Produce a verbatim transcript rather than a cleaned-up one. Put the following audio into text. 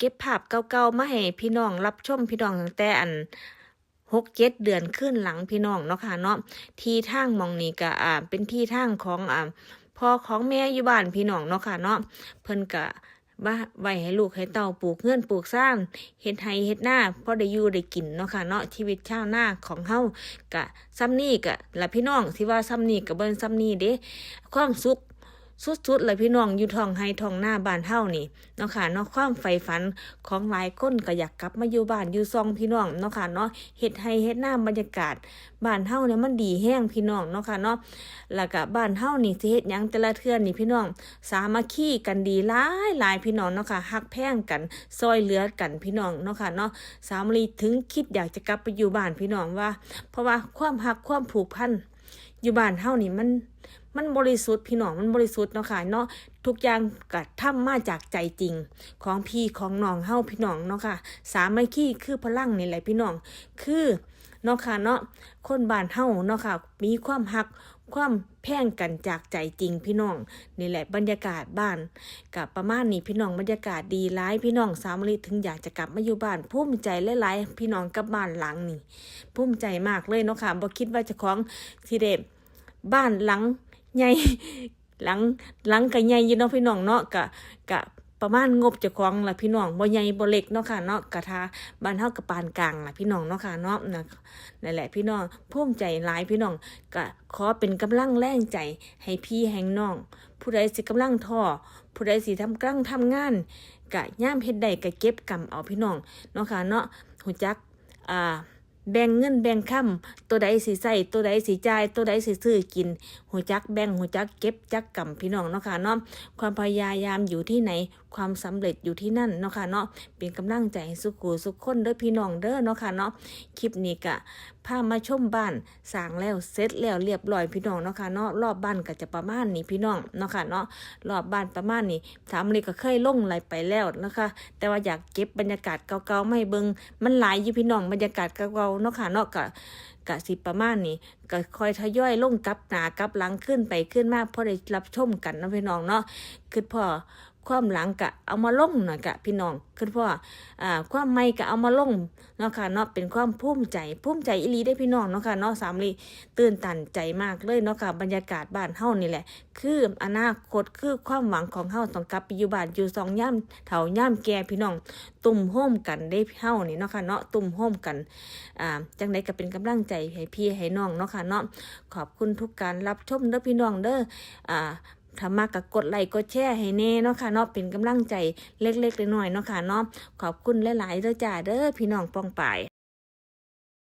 ก็บภาพเก่าๆมาให้พี่น้องรับชมพี่น้องตั้งแต่อันหกเจ็ดเดือนคืนหลังพี่น้องเนาะค่ะเนาะ ที่ทางหม่องนี้ก็อ่าเป็นที่ทางของอ่าพ่อของแม่อยู่บ้านพี่น้องเนาะค่ะเนาะ เพิ่นก็ว่าไว้ให้ลูกให้เต้าปลูกเฮือนปลูกซาน เฮ็ดไร่เฮ็ดนาพอได้อยู่ได้กินเนาะค่ะเนาะ ชีวิตชาวนาของเฮาก็ส่ำนี้ก็ล่ะพี่น้อง สิว่าส่ำนี้ก็บ่แม่นส่ำนี้เด้ ความสุขสุดๆล่ะพี่น้อง อยู่ท้องไร่ท้องนาบ้านเฮานี่เนาะค่ะเนาะ ความใฝ่ฝันของหลายคนก็อยากกลับมาอยู่บ้านอยู่ช่องพี่น้องเนาะค่ะเนาะ เฮ็ดไร่เฮ็ดนา บรรยากาศบ้านเฮาเนี่ยมันดีแฮงพี่น้องเนาะค่ะเนาะ แล้วก็บ้านเฮานี่สิเฮ็ดหยังแต่ละเทื่อนี่พี่น้อง สามัคคีกันดีหลายๆพี่น้องเนาะค่ะ ฮักแพงกัน ซ่อยเหลือกันพี่น้องเนาะค่ะเนาะ สาวมะลิถึงคิดอยากจะกลับไปอยู่บ้านพี่น้องว่า เพราะว่าความฮักความผูกพันอยู่บ้านเฮานี่มัน มันบริสุทธิ์พี่น้อง มันบริสุทธิ์เนาะค่ะเนาะ ทุกอย่างก็ทำมาจากใจจริงของพี่ของน้องเฮาพี่น้องเนาะค่ะ สามัคคีคือพลังนี่แหละพี่น้อง คือเนาะค่ะเนาะ คนบ้านเฮาเนาะค่ะ มีความฮักความแพงกันจากใจจริงพี่น้อง นี่แหละบรรยากาศบ้านก็ประมาณนี้พี่น้อง บรรยากาศดีหลายพี่น้อง สาวมะลิถึงอยากจะกลับมาอยู่บ้าน ภูมิใจหลายๆพี่น้องกับบ้านหลังนี้ ภูมิใจมากเลยเนาะค่ะ บ่คิดว่าเจ้าของสิได้บ้านหลังใหญ่ หลัง หลังก็ใหญ่อยู่เนาะพี่น้องเนาะ ก็ ก็ประมาณงบเจ้าของล่ะพี่น้อง บ่ใหญ่บ่เล็กเนาะค่ะเนาะ ก็ถ้าบ้านเฮาก็ปานกลางล่ะพี่น้องเนาะค่ะเนาะ นะ นั่นแหละพี่น้อง ภูมิใจหลายพี่น้อง ก็ขอเป็นกำลังแรงใจให้พี่ให้น้อง ผู้ใดสิกำลังท้อ ผู้ใดสิทำ กำลังทำงาน ก็ยามเฮ็ดได้ก็เก็บกำเอาพี่น้องเนาะค่ะเนาะ ฮู้จัก อ่า แบ่งเงินแบ่งคำ ตัวใดสิใช้ ตัวใดสิจ่าย ตัวใดสิซื้อกิน ฮู้จักแบ่ง ฮู้จักเก็บจักกำพี่น้องเนาะค่ะเนาะ ความพยายามอยู่ที่ไหน ความสำเร็จอยู่ที่นั่นเนาะค่ะเนาะ เป็นกำลังใจให้สุขูสุขคนเด้อพี่น้องเด้อเนาะค่ะเนาะ คลิปนี้ก็พามาชมบ้านสร้างแล้วเสร็จแล้วเรียบร้อยพี่น้องเนาะค่ะเนาะ รอบบ้านก็จะประมาณนี้พี่น้องเนาะค่ะเนาะ รอบบ้านประมาณนี้ สาวมะลิก็เคยลงไลฟ์ไปแล้วนะคะ แต่ว่าอยากเก็บบรรยากาศเก่าๆมาให้เบิ่ง มันหลายอยู่พี่น้อง บรรยากาศเก่าๆเนาะค่ะเนาะ ก็ ก็สิประมาณนี้ ก็ค่อยทยอยลงกลับหน้ากลับหลัง ขึ้นไปขึ้นมา พอได้รับชมกันเนาะพี่น้องเนาะ คิดพ้อความหลังก็เอามาลงหน่อยกะพี่น้อง คิดพ้อ อ่า ความใหม่ก็เอามาลงเนาะค่ะเนาะ เป็นความภูมิใจ ภูมิใจอีหลีเด้อพี่น้องเนาะค่ะเนาะ สาวมะลิตื่นตันใจมากเลยเนาะค่ะ บรรยากาศบ้านเฮานี่แหละ คืออนาคต คือความหวังของเฮา ต้องกลับไปอยู่บ้านอยู่ช่องยามเฒ่ายามแก่พี่น้อง ตุ้มโฮมกันเด้เฮานี่เนาะค่ะเนาะ ตุ้มโฮมกัน อ่า จั่งใดก็เป็นกำลังใจให้พี่ให้น้องเนาะค่ะเนาะ ขอบคุณทุกการรับชมเด้อพี่น้องเด้อ อ่า ถ้ามักก็กดไลค์กดแชร์ให้แน่เนาะค่ะเนาะ เป็นกำลังใจเล็กๆน้อยๆเนาะค่ะเนาะ ขอบคุณหลายๆเด้อจ้าเด้อพี่น้องป้องปาย